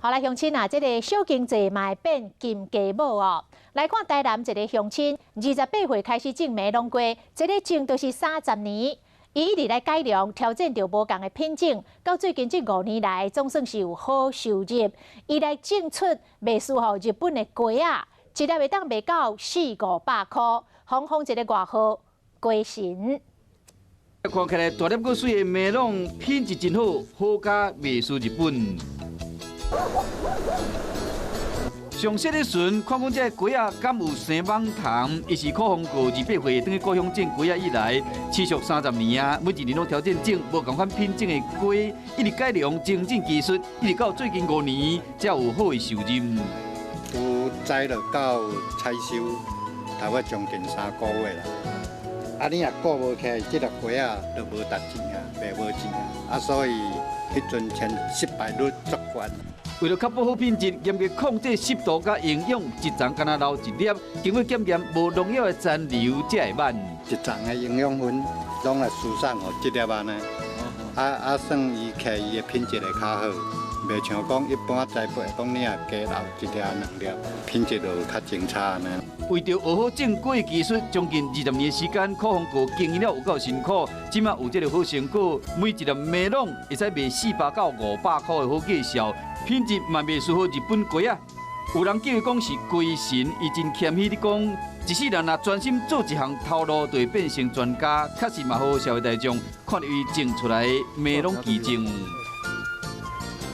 好來，鄉親啊，這个小經濟嘛會變金雞母哦。來看台南一个鄉親，28歲開始種梅龍瓜，這个種就是30年。伊一直來改良挑戰著無仝的品種，到最近這5年來，總算是有好收入。伊來種出袂輸予日本的瓜仔，一粒會當賣到四五百箍，封予一个外號“瓜神”。看起來大粒閣媠的梅龍品質真好，好價袂輸日本。上細的時陣，看講這个瓜仔敢有生蠓蟲？伊是柯宏國28歲，轉去故鄉種瓜仔以來，持續30年啊，每一年攏挑戰種無仝款品種的瓜，一直改良精進技術，一直到最近五年才有好的收入。由栽落到採收，差不多將近3個月啦。啊，你若顧無起來，這粒瓜仔就無值錢啊，賣無錢啊。啊，所以彼陣前失敗率足懸。為了確保好品質，嚴格控制濕度佮營養，一叢干焦留一粒，經過檢驗無農藥的殘留才會挽。一叢的營養分攏來輸送予這粒按呢，啊啊，算伊起伊的品質會較好，袂像講一般栽培講你若加留一粒兩粒，品質就較精差按呢。為著學好種瓜技術，將近20年的時間，柯宏國經營了有夠辛苦，這馬有這个好成果，每一粒梅龍會使賣400到500箍的好價數，品質嘛袂輸予日本瓜仔。有人叫伊講是瓜神，伊真謙虛地講，一世人若專心做一項頭路，就會變成專家。確實嘛，予社會大眾看著伊種出來的梅龍奇蹟。